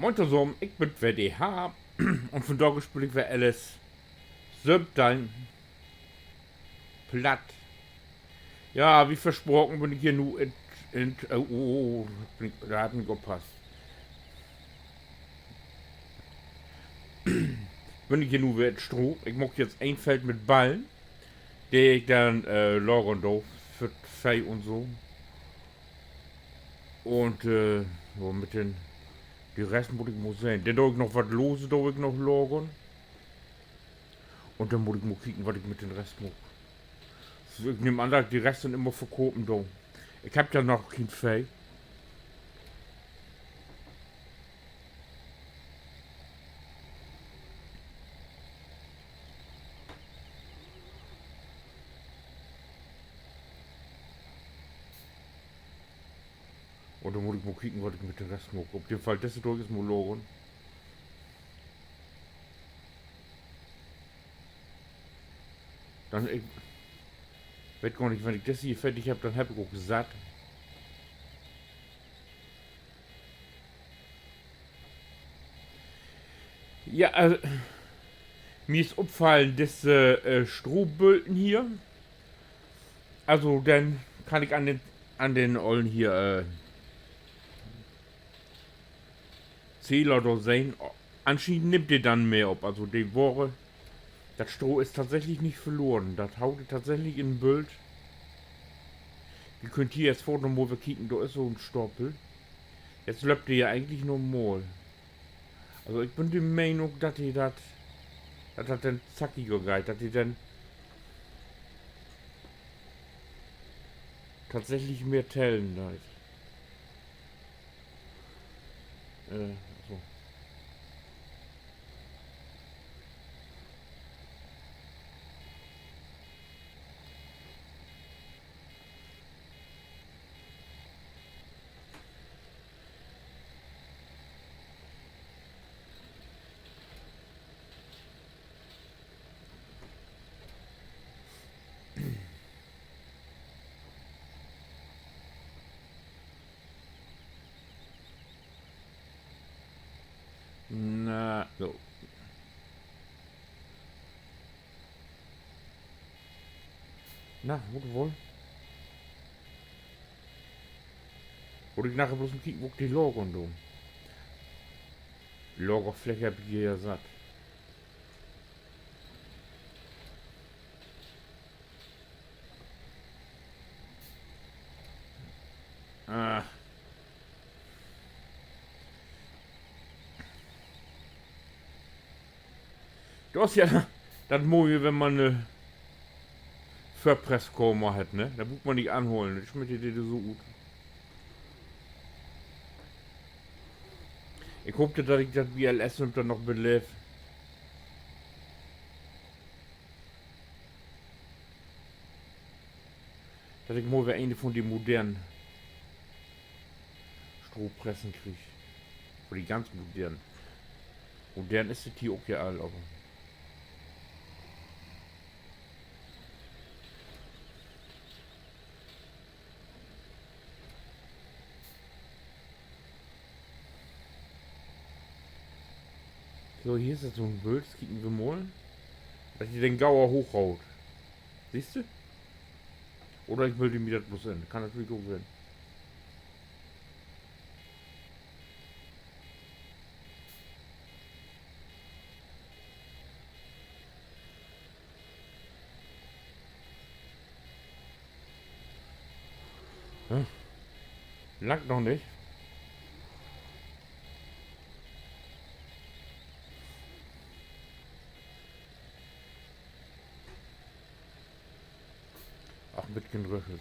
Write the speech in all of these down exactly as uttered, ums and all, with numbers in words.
Moin tosamen, ik bün weer de Harm. Un vandaag speel ik weer L S söventeihn platt. Ja, wie versproken bün ik hier nu in, in, oh, oh, oh, bün ik, dor hebb ik nich oppasst. Bün ik hier nu weer in Stroh. Ik maak jetzt een Feld mit Ballen, de ik denn, äh, lagern do för 't Veeh un so. Un, äh, jo, mit den, de Rest mutt ik mal sehn. Denn do ik noch wat lose, do ik noch lagern. Un denn mutt ik mal kieken, wat ik mit den Rest maak. So, ik nehm an, dat ik de Rest denn immer verkopen do. Ik hebb ja noch keen Veeh. Un denn mutt ik mal kieken, wat ik mit den Rest maak. Op jeden Fall, disse do ik eerst mal lagern. Denn, ik weet gor nich, wenn ik disse hier fertig hebb, denn hebb ik ok satt. Ja, äh, mi is opfallen, disse, äh, Strohbülten hier. Also, denn kann ik an den, an den ollen hier, äh, Zähler dor sehn, anschienend nimmt de denn mehr op. Also, de Ware, dat Stroh is tatsächlich nich verloren. Dat haut de tatsächlich in 'n Bült. Wi köönt hier eerst foort noch mal weer kieken, dor is so 'n Stapel. Jetzt löppt de ja egentlich normal. Also, ik bün de Menen, dat de dat, dat dat denn zackiger geiht, dat de denn tatsächlich mehr tellen deit. Äh, so. Na, so. Na, mutt woll. Mutt ik naher bloots mal kieken, wo ik de lagern do. Lagerfläche hebb ik hier ja satt. Ah. Dat is ja dat Moje, wenn man 'ne Vörpresskamer hett, ne? Dor bruukt man nich anhollen, denn smitt de de so ut. Ik hoop, dat ik dat bi L S noch beleev. Dat ik mal weer een von de modernen Strohpressen krieg. Von de ganz modernen. Modern is dat hier ok ja all, aver so, hier is dat so 'n Bült, kieken wi mal. Dat de denn gauer hoochhaut. Sühst du? Oder ik bill mi dat bloots in. Kann natürlich ok ween. Langt noch nich. Ach, mit keen Röchels.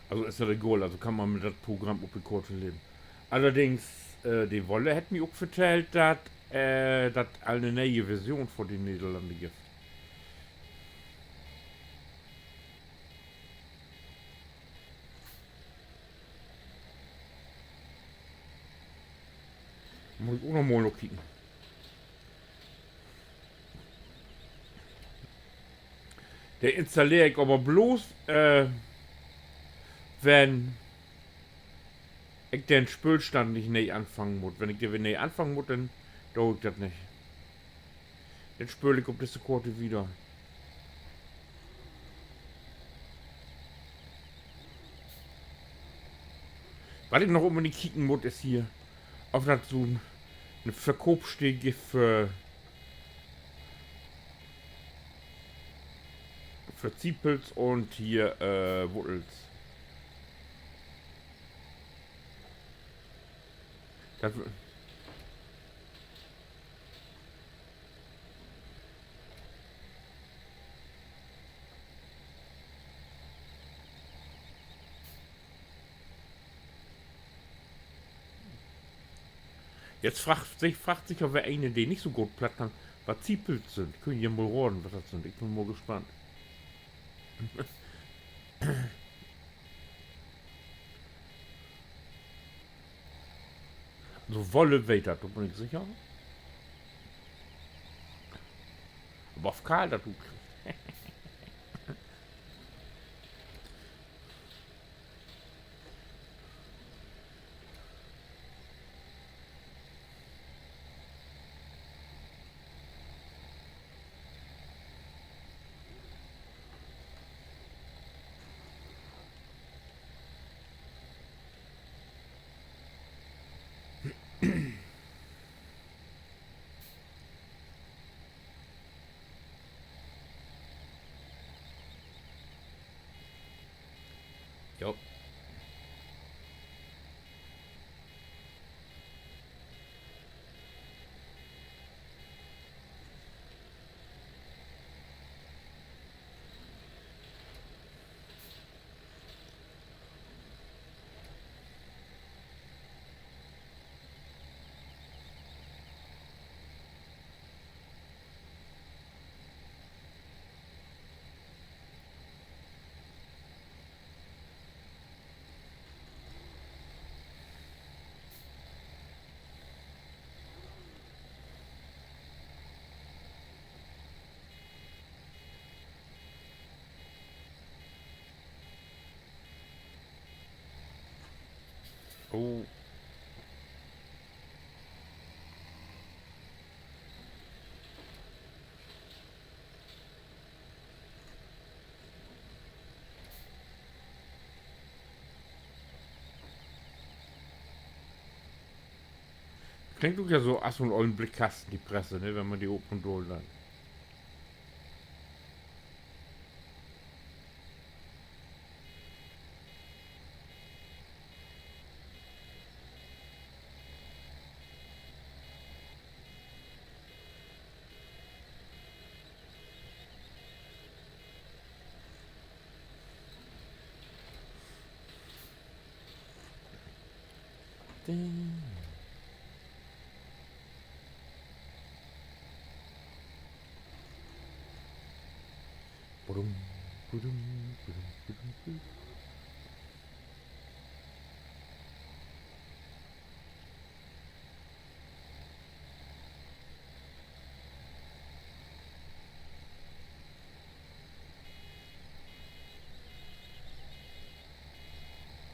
Also is dat egal, also kann man mit dat Programm op de Korte leven. Allerdings, äh, de Wolle hett mi ok vertellt, dat, äh, dat al 'ne ne'e Version för de Nederlande gifft. Mutt ik ok noch mal nakieken. De installeer ik aver bloots, äh, wenn ik den Spöölstand nich nee anfangen mutt. Wenn ik de weer nee anfangen mutt, denn do ik dat nich. Denn spööl ik op disse Koort wieder. Wat ik noch unbedingt kieken mutt, is hier, of dat so'n, 'n Verkoopsteed gifft för, för Ziepels un hier, äh, Wuttels. Dat w- Jetzt fraagt sik, fraagt sik ja weer een, de nich so goot Platt kann, wat Ziepels sünd. Köönt ji mal raden, wat dat sünd? Ik bün mal gespannt. So, Wolle weet dat, dor bün ik sicher. Aver of Karl dat rutkriegt. Jo. Oh. Klingt ok ja so as so'n ollen Blickkasten, de Presse, ne, wenn man de op un dal lett.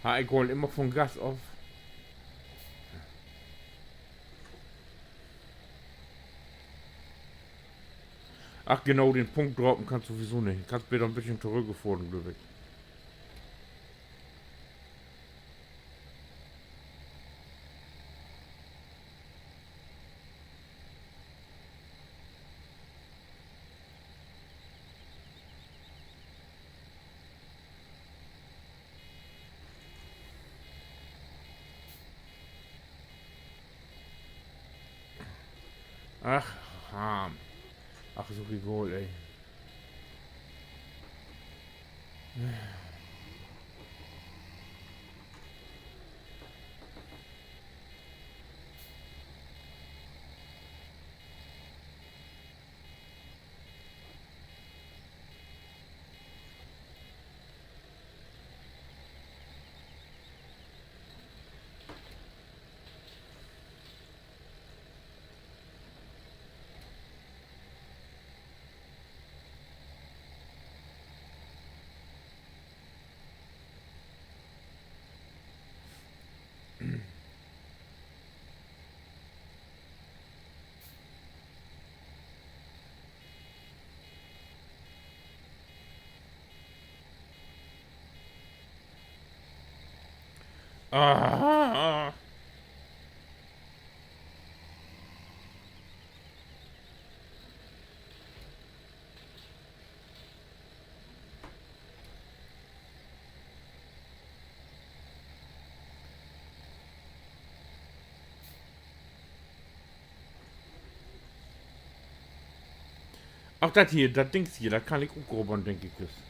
Harr ik woll immer von Gas of. Ach genau, den Punkt drapen kannst sowieso nich. Kannst beter en beten torüggefohren, glööv ik. Ach, Harm. Ach, so egal, ey. Ah. Ach, dat hier, dat Dings hier, dat kann ik ok grubbern, denk ik jüst.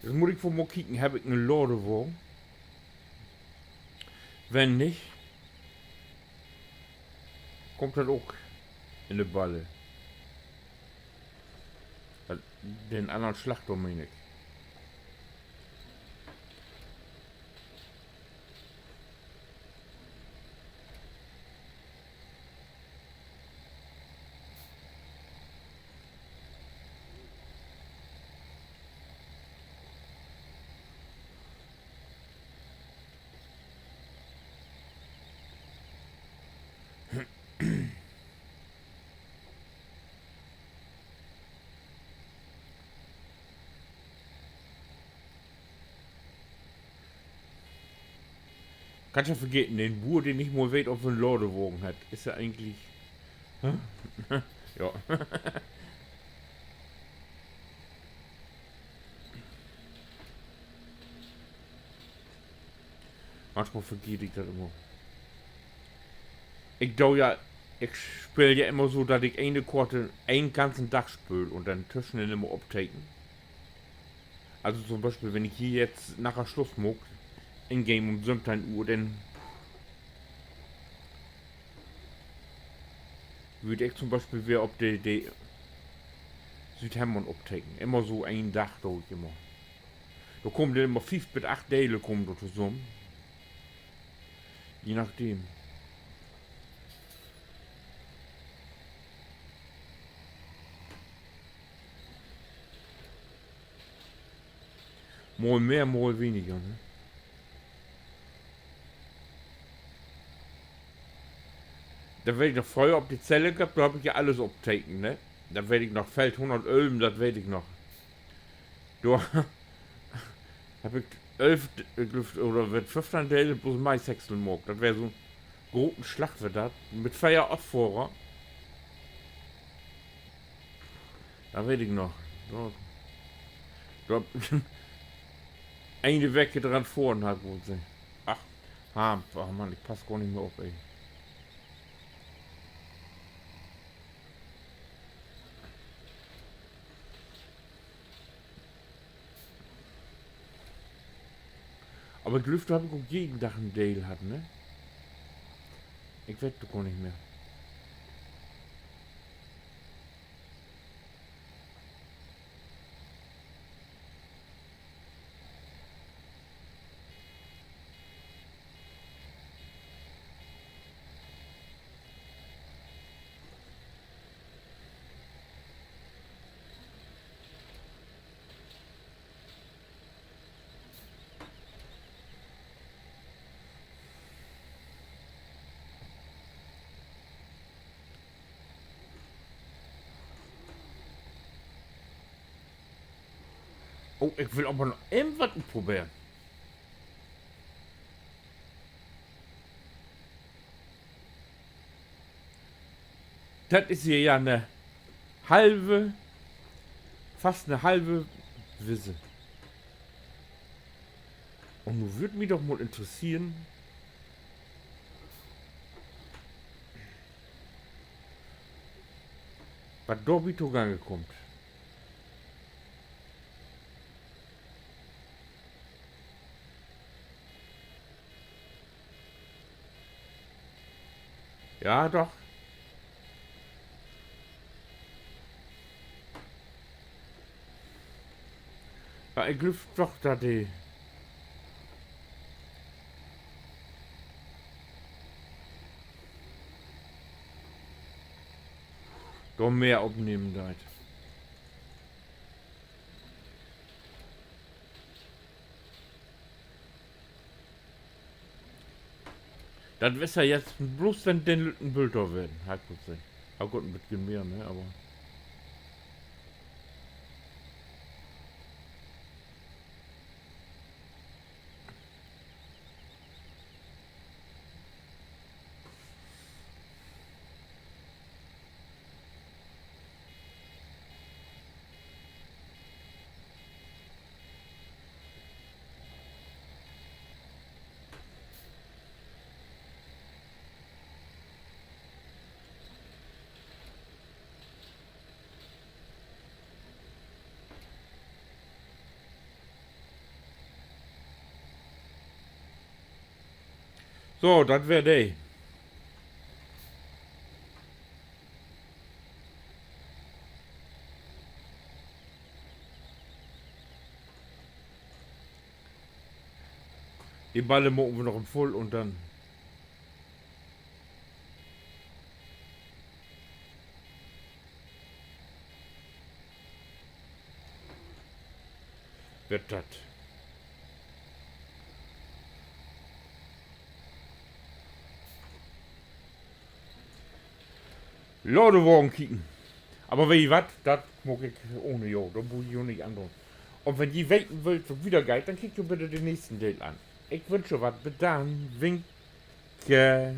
Nu mutt ik vör mal kieken, heff ik en Ladewagen? Wenn nich, kummt dat ok in de Balle. Den annern Slag dor, meen ik. Kannst ja vergeten, den Buur, de nich mal weet, of he en Ladewagen hett, is ja egentlich, ja. Manchmal vergeet ik dat immer. Ik do ja, ik speel ja immer so, dat ik ene Koort en ganzen Dag speel un denn tüschenin immer opteken. Also to'n Bispeel, wenn ik hier jetzt naher Sluss maak, in-game um söventeihn Uhr, denn würd ik to'n Bispeel weer op de, de Südhemmern opteken. Immer so een Dag do ik immer. Dor kamen denn immer fief bit acht Delen kamen dor tosamen. Je nachdem. Mal mehr, mal weniger, ne? Dat weet ik noch, fröher op de Zelle gehabt, dor heff ik ja alles optekent, ne? Dat weet ik noch, Feld hunnertölven, dat weet ik noch. Dor heff ik ölf, ik glööv, oder wat, föffteihn Delen bloots Maishäcksel maakt. Dat weer so'n groten Slag weer dat, mit veer Affohrer. Dat weet ik noch. Dor, dor ene Week dran fohren harr ik, mutt ik seggen. Ach, Harm, oh Mann, ik pass gor nich mehr op, ey. Aver ik glööv, dor heff ik ok jeden Dag en Deel hatt, ne? Ik weet dat gor nich mehr. Oh, ik will aver noch even wat utproberen. Dat is hier ja 'ne halve, fast 'ne halve Wisse. Un nu würd mi doch mal interesseren, wat dor bi togange kummt. Ja, doch. Ja, ik glööv doch, dat de dor mehr opnehmen deit. Dat is ja jetzt bloots den, den lütten Bült dor ween, harr ik mal seggt. Ah, goot, en beten mehr, ne, aver So, dat weer de. De Balle maken wi noch in vull un denn weer dat. Ladewagen kieken. Aver weet ji wat? Dat maak ik ohne jo. Dor mutt ik jo nich andoon. Un wenn ji weten wüllt, wo dat wiedergeiht, denn kiekt jo bitte den nächsten Deel an. Ik wünsch jo wat. Bit dann. Winke.